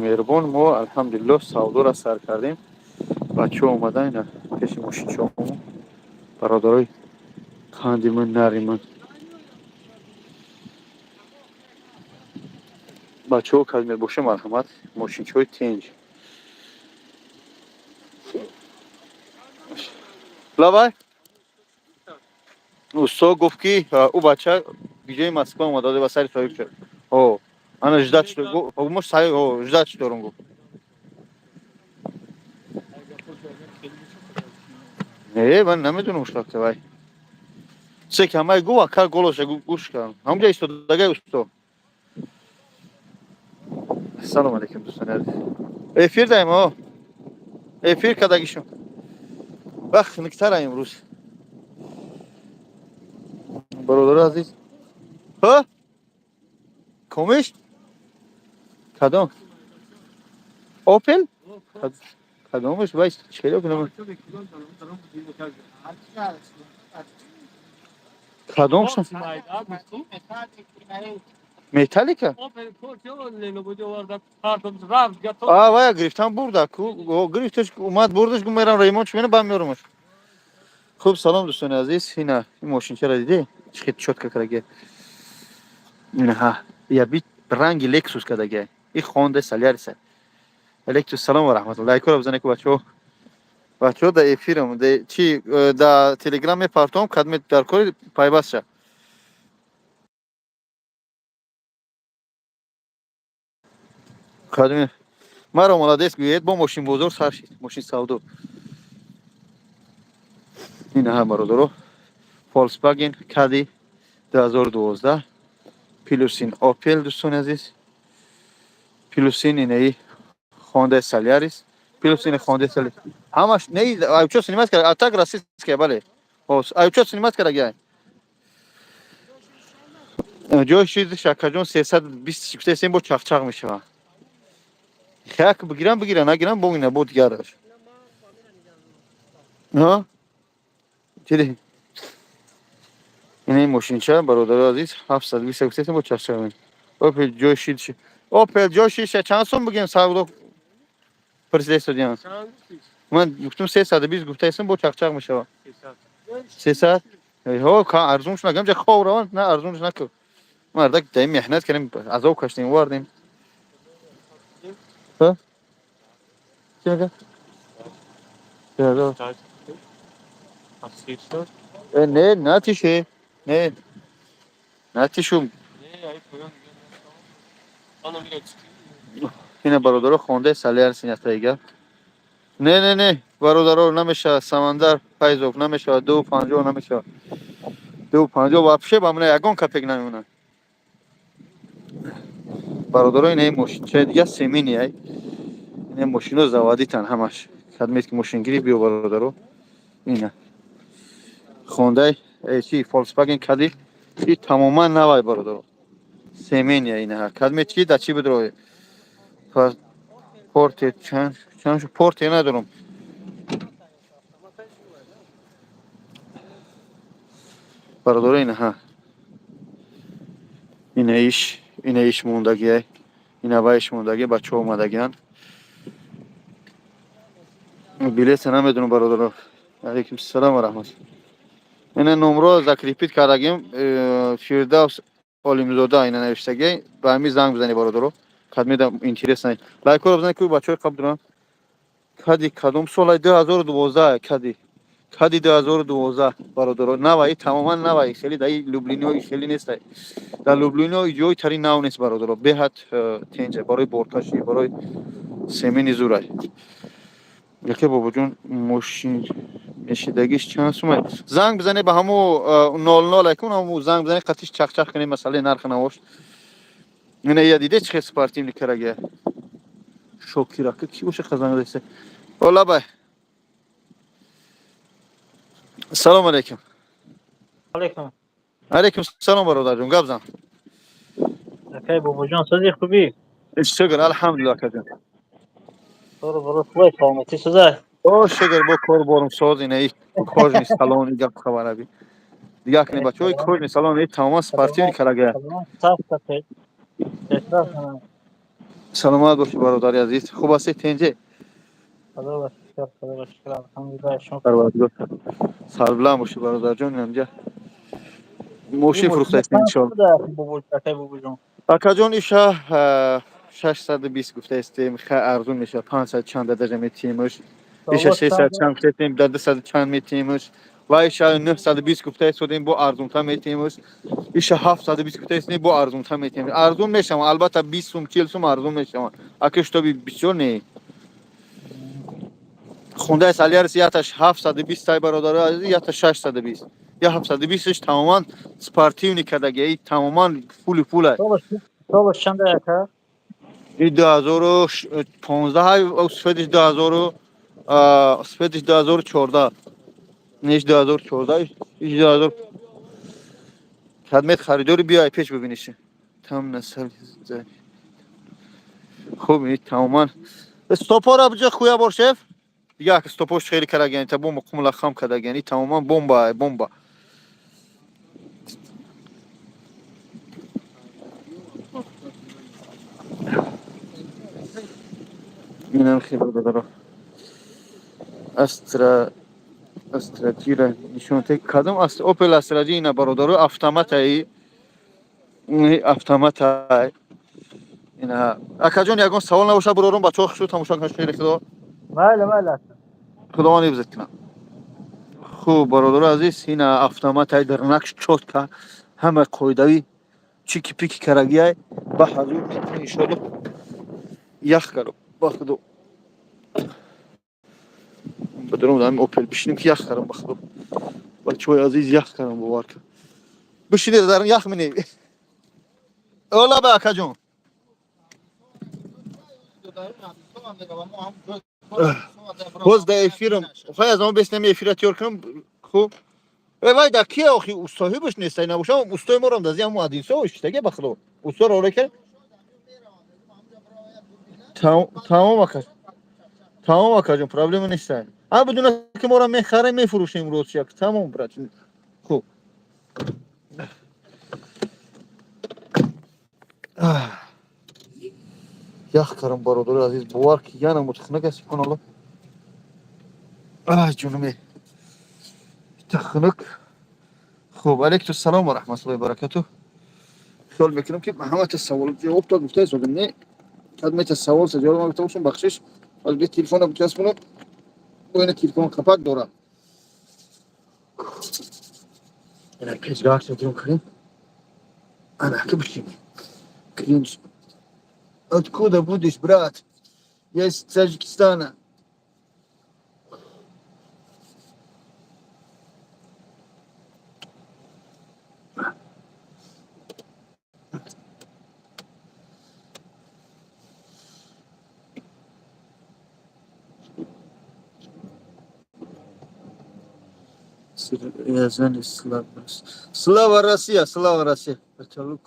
Меҳрубон, мо, алҳамдулиллоҳ, савдоро сар кардем. Бачаҳо омадан, ина пеши мошинчаҳомо, бародарои қандиман, нариман. Бачаҳо, кас мебоша, марҳамат, мошинчаҳои тенҷ. Лавай усто гуфт, ки ӯ бача биҷои Москва омада, ба сари соҳиб шуд. О, ана ждать мо ждать дорум, гуфт. Не, ман намедонам, шакта вай. Се ки ҳамаи гуфт, ака, голоша гӯш кардам. Ҳамҷа истодагай усто. Салом алейкум, дӯстони азиз. Эфир даем, о. Эфир кардагишон. Вақт хунуктара имрӯз. Бародари азиз. Ҳа? Комиш? Кадом? Опел? Кадомаш? Вай чӣ кунам? Кадом? Металлика? А, вая гирифтан бурда ку, гирифташ, омад, бурдаш, гу мерам ремонт мена, ба меёрамаш. Хуб, салом, дӯстони азиз. Ина ин мошинчаро диде? Чӣ хел чётко кардаги. Ина ҳа, я би ранги Лексус кардаги. И Хонда Соляриса. Алейкум салом ва раҳматуллоҳ. Лайкҳоро бизанед, ку бачаҳо. Бачаҳо, дар эфирам, чи дар Телеграм мепартом, кадме дар кори пайваст ша. Кадме маро молодец гӯед, бо мошинбозор сар шид, мошин савдо. Ина ҳа, бародаро. Volkswagen Caddy 2012, плюс ин Opel, дӯстони азиз. Плюс ин инаи Honda Solaris, плюс ин Honda Solaris. Ҳамаш не, аючо снимать кард, а так российская, бале. Ҳос, аючо снимать кард. Ҷои шиди шакаҷон 320 гуфтаистем, бо чақчақ мешавад. Як бигирам, бигира, нагирам, бо ина бо дигараш. Ҳа? Чиди? Ин мошинча, бародари азиз, 720 гуфтаистем, бо чақчақ. Опел ҷои шид. Опел ҷои шиша чанд сом бигем, савдо пурсида истодиям. Ман гуфтам 320 гуфтаистем, бо чақчақ мешавад. 300? Ҳо, арзунш накам, ҷа хов раванд, на арзунш накун. Мардак даим меҳнат кардем, азоб кашидем, овардем. Ҳа? Чӣ мегӯяд? Не, натише. Не. Натишу. Ина, бародаро, Хондаи Солярис ятаига. Не, не, не, бародаро, намешавад, Самандар Файзов, намешавад, 2,50 намешавад. 2,50 вообще ба ман ягон копейк намемонад. Бародаро, ина мошин, дига семейный ай. Ина мошино заводитан ҳамаш. Кадмет ки мошингирӣ биё, бародаро. Ина. Хондай чи Volkswagen Caddy и тамоман навай, бародаро. Семейный ина. Кадмет чи да чи бидро. Порте чанд чанд порте надорам. Бародаро, ина ҳа. Ина иш, ина иш мондагиай. Ина вайш мондагӣ, бачаҳо омадагианд. Билета намедонам, бародаро. Алейкум салом ва раҳмат. Ина номро закрепить кардагим, Фирдавс Олимзода ина навиштагӣ, ба ҳамин занг бизанед, бародаро. Кадмеда интересно. Лайкҳоро бизанед, ки бачаҳои қабл дорам. Кади кадом соли 2012 Кади. Кади 2012, бародаро. Наваи, тамоман наваи, хеле даи Люблино хеле нест. Дар Люблино ҷои тари нав нест, бародаро. Беҳад тенҷа барои боркашӣ, барои семейный зурай. Яке бобоҷон, мошин мешидагиш чанд сумай? Занг бизанед ба ҳамо 00 айкун, ҳамо занг бизанед, қатиш чақчақ кунед масъалаи нархи навош. Ина я диде чӣ хел спортивный карагия. Шокирака ки боша қазанг деса. Ола бай. Салом алейкум. Алейкум. Алейкум салом, бародарҷон, гап зан. Акай бобоҷон, сози, хубӣ? Шукр, алҳамдулиллоҳ, акаҷон. Кору боро хубай, саломатӣ соза? О, шукр, бо кор борум соз, ина и кожаный салон, гап хабараби. Дигар кунед, бачаҳо, кожаный салон и тамоман спортивный карагия. Саломат бошӣ, бародари азиз, хуб ҳастед, тинҷе? Худо ба шукр, Худо ба шукр, алҳамдулиллаҳ. Шумо? Парвардигор, сарбуланд бошӣ, бародарҷон. Инамҷа мошин фурӯхтаистем, иншоалло. Акай Бобоҷон. Акаҷон, иша 620 гуфтаистем, хай, арзун мешавад, 500 чанд даже метиҳемш. Иша 600 чанд гуфтаистем, дар 200 чанд метиҳемш. Ва иша 920 гуфтаистодем, бо арзунтар метиҳемш. Иша 720 гуфтаистем, бо арзунтар метиҳем. Арзун мешаванд, албатта, 20 сум, 40 сум арзун мешаванд, ака, шитоби бисёр не. Хундаи Солярис яташ 720 тай, бародари азиз, ята 620. Я 720-ш тамоман спортивный кадаги, тамоман фули фулай. Солаш чанда, ака? И 2015, сфедиш 2000, сфедиш 2014, неш 2014, иш 2000. Хадмет харидори биёй пеш, бибиниша. Там насал. Хуб, и тамоман стопора биҷа хуя бор, шеф. Як стопош хеле карагани, та бомба қумла хам кардагани, тамоман бомба, бомба. Инам хеле, бародаро. Астра, Астра Ҷира нишон те кадом аст? Опел Астра Ҷи ина, бародаро, автоматаи, автоматай ина. Акаҷон, ягон савол набошад, бурорум, бачаҳо хушрӯ тамошо кунанд, шери худо. Майли, майли. Худованд ҳифзат кунад. Хуб, бародаро азиз, ина автоматай, дар нақш чётко, ҳама қоидавӣ, чики пики карагиай, ба ҳазур метавон, иншоалло. Ях каро, ба худо. Бадаром ҳамин Опел бишинем, ки ях карам, ба худо. Бачаҳои азиз, ях карам, бовар кун. Бишинед, дар ях мине. Ола ба, акаҷон. Боз дар эфирам. Хай, аз он беснем эфира тиёр кунам. Хуб. Э вай, да кия охи соҳибаш нест, ай набошам, устои морам дази ҳамун адинсо иштаге, ба худо. Усторо оре ка? Тамом, ака. Тамом, акаҷон, проблема нест. А бидуна ки мора мехарем, мефурӯшем рӯз як. Тамом, брат. Хуб. Ях карам, бародари азиз, бовар ки янам хунак аст, субҳоналло. Ай, ҷунуме. Хунук. Хуб, алейкум салом ва раҳматуллоҳи ва баракатуҳ. Хиёл мекунам, ки ҳамата савол ҷавоб дод, гуфта истодем, не? Кадмета савол са ҷавоб гуфта бошам, бахшиш. Ҳозир бе телефона бичаспонам. Бо ина телефон қапак дорам. Ина пешгоҳ ҷон кунем. Ана ки бишин. Кринж. Откуда будешь, брат? Я из Таджикистана. Слава Россия, слава Россия. Потолок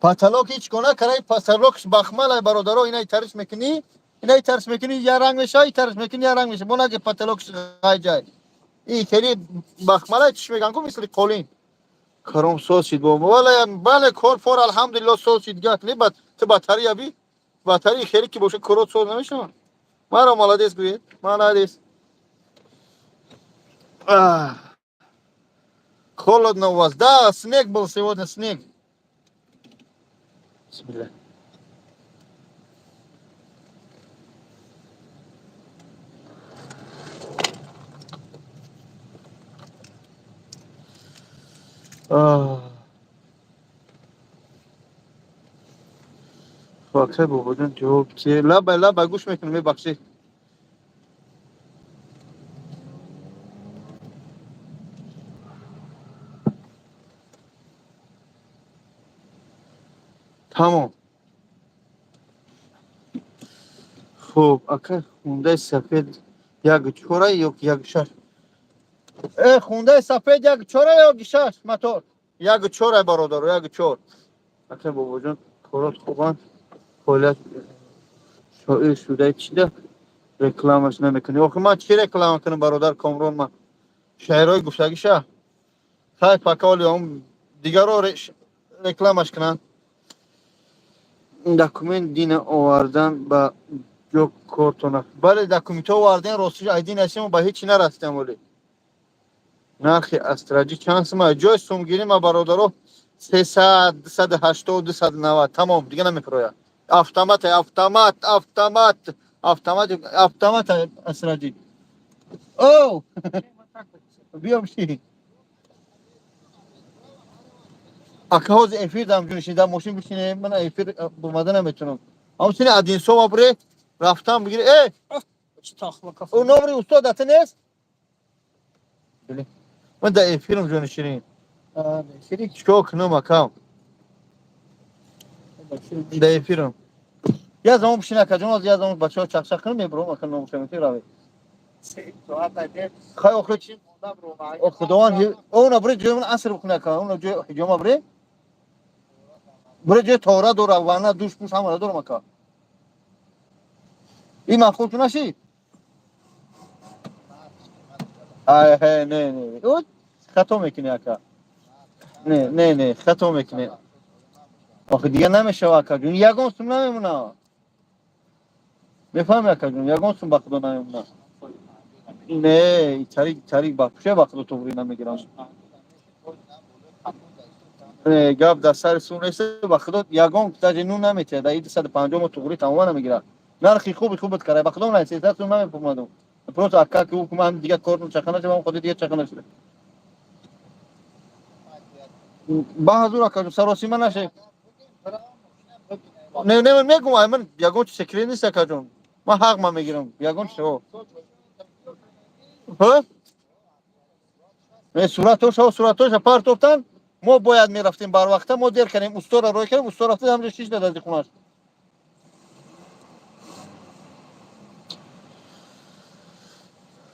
потолок ҳеҷ кона карай, потолок бахмалай, бародаро, инай тарш мекунӣ, инай тарш мекунӣ, я ранг меша, и тарш мекунӣ, я ранг меша. Бона ки потолок ғайҷай. И хели бахмалай, чиш меган ку, мисли қолин. Каром сосид бо. Вале бале, кор фор, алҳамдулиллоҳ, сосид гак не бат ту батарея би. Батарея хели ки боша, корот соз намешавад. Маро молодец гӯед. Молодец. Холодно у вас. Да, снег был сегодня, снег. Бисмилlah. Ah. Хоксай бобоҷон, ҷавоб чи? Лаба, лаба, гӯш мекунам, мебахшед. Тамом. Хуб, ака, хундаи сафед як чора ё як шаш? Э, хундаи сафед як чора ё шаш мотор? Як чора, бародаро, як чор. Ака бобоҷон, корот хубанд? Фаъолият шоир шудаи чида рекламаш намекунӣ? Охи ман чӣ реклама кунам, бародар Комрон, ман шеърҳои гуфтагиша. Хай, пока оли он дигаро рекламаш кунанд. Документ дина овардан ба ҷо кортона. Бале, документҳо овардем, ростиш айди насимо ба ҳечи нарасидам оле. Нархи астраҷӣ чанд сума? Ҷои сумгирӣ ма, бародаро, 300, 280, 290, тамом, дига намефурояд. Автомат, автомат, автомат, автомат, автомат астраҷӣ. О, биё бишин. Ака, ҳозир эфир дам ҷунишин, дар мошин бишине, ман эфир бумада наметунам. Ҳамсини Одинсова бире, рафтам бигире. Э, ӯ номери устод ата нест? Ман дар эфирам, ҷониширин. Чикор кунам, акам? Дар эфирам. Я замон бишин, акаҷон, ҳозир я замон бачаҳо чақчақ кунам, мебурам, ака, номушамити равед. Хай, охир чи? Худованд она бире ҷои ман аср бикуна, ака, она ҷои ҳиҷома бире. Бире, ҷои тора дора, ванна, душ пуш ҳамара дорам, ака. Ин маъқул ту нашид? Ай, не, не. О, хато мекунӣ, ака. Не, не, не, хато мекунӣ. Охи дига намешава, акаҷон, ягон сум намемона. Мефаҳми, акаҷон, ягон сум ба худо намемона. Не, тарик, тарик ба пуша, ба худо туғри намегирам. Не, гап дар сари сум нест, ба худо ягон даже нун наметиҳад. Дар 250 мо туғри тамома намегирад. Нархи хуби хубат кара, ба худо на 300 сум намефурмадум. Просто ака ки ӯ ман дига кор чақа нашавам, худи дига чақа нашуда. Ба ҳазур, акаҷон, саросима наше. Не, не, ман мегум, ай ман ягон чи секрет нест, акаҷон. Ман ҳақ ман мегирам, ягон чи. Ҳа? Не, суратоша, суратоша партофтан, мо бояд мерафтем барвақта, мо дер кардем, устора рой кардем, усто рафта ҳамҷа шиш дад аз хонаш.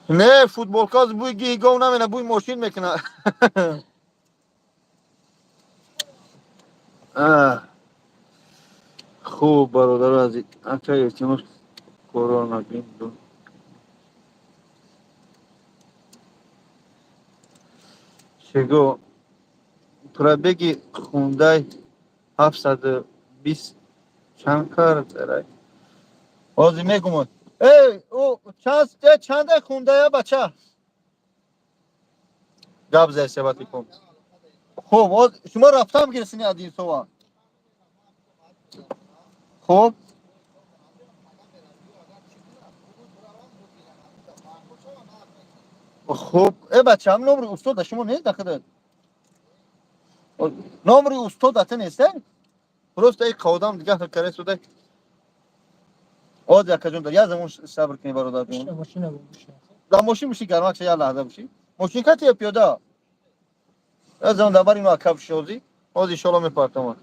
Не, футболка аз бӯи гиҳи гов намена, бӯи мошин мекуна. Хуб, бародаро азиз, ака, илтимос, корона бин. Чего? Пробеги Хундай 720 чанд кард? Ҳозир мегумон. Эй, ӯ чанд чанда Хундая, бача? Гап зай себати кун. Хуб, шумо рафтам гирсини Одинсова. Хуб. Хуб, э бача, ҳам номери устода шумо нест дахида? Номери устод ата нест, э? Просто эй қодам дига каре суда. Оз якаҷон дар я замон сабр кунӣ, бародарҷон. Дар мошин биши, гармак ша, я лаҳза биши. Мошин кати ё пиёда? Я замон дар бар ино ака биши ҳозир. Ҳозир иншоалло мепартам.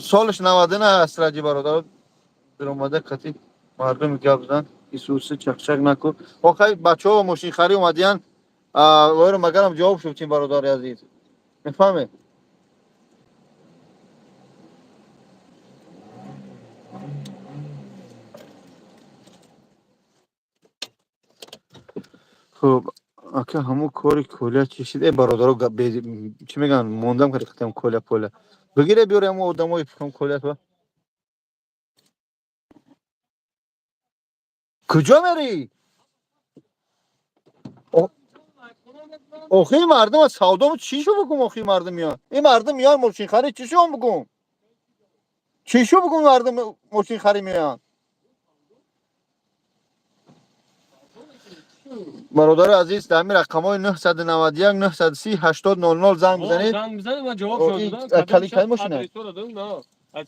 Солаш 99 аст раҷи, бародар. Даромада қати мардуми гап зан. Исуси чақчақ накун. Охай бачаҳо мошинхарӣ омадиян. Войро магарам ҷавоб шудтим, бародари азиз. Мефаҳме? Хуб, ака, ҳамун кори коля чӣ шид? Э, бародаро, чӣ мегӯянд, мондам карди хатам коля поля. Бигире биёре ҳамун одамои фикрм коля ту. Куҷо мерӣ? Охи мардум аз савдо чӣ шу бигум, охи мардум меян. Ин мардум меян мошинхарӣ, чӣ шуам бигум? Чӣ шу бигум, мардум мошинхарӣ меян? Бародари азиз, дар ҳамин рақамҳои 991 930 80 00 занг бизанед. Занг бизанед, ман ҷавоб О, ин додам. кали кай мошина? Ай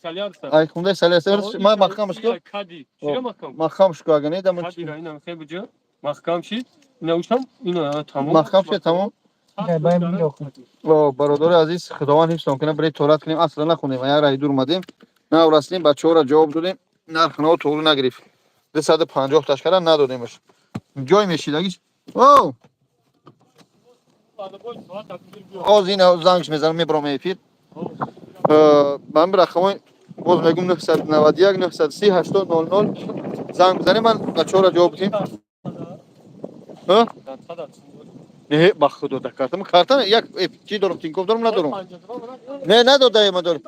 Ай хундаи Салиас. Ман маҳкамаш ку. Кади. Чиро маҳкам? Маҳкамаш ку, ага не дам. Кади ра ина хе буҷа. Маҳкам шид. Ина ушам, ина тамом. Маҳкам шид, тамом. О, бародари азиз, Худованд ҳифзтон кунад, биред торат кунем, асла нахондем, як раҳи дур омадем. Нав расидем, бачаҳоро ҷавоб додем, нарх наво тоғрӣ нагирифт. 250 ташкара надодемаш. Ҷой мешидагиш. О, оз ина зангш мезанам, мебарам эфир. Ба ҳамин рақамҳои боз мегум, 991 930 80 00 занг бизанем, ман бачаҳоро ҷавоб бидем. Ҳа? Не, ба худо, да карта. Карта як чӣ дорам, Тинькофф дорам, надорам. Не, надодаем, надорам.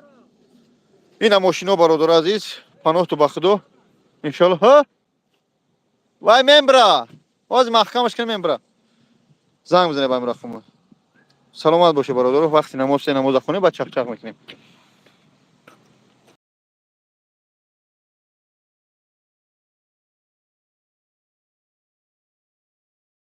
Ина мошино, бародари азиз, паноҳту ба Худо, иншоалло. Ҳа, вай мембра, ҳозир маҳкамаш кана, мембра. Занг бизане ба ин рақама. Саломат боше, бародаро. Вақти намоз се намоза хонем, баъд чақчақ мекунем.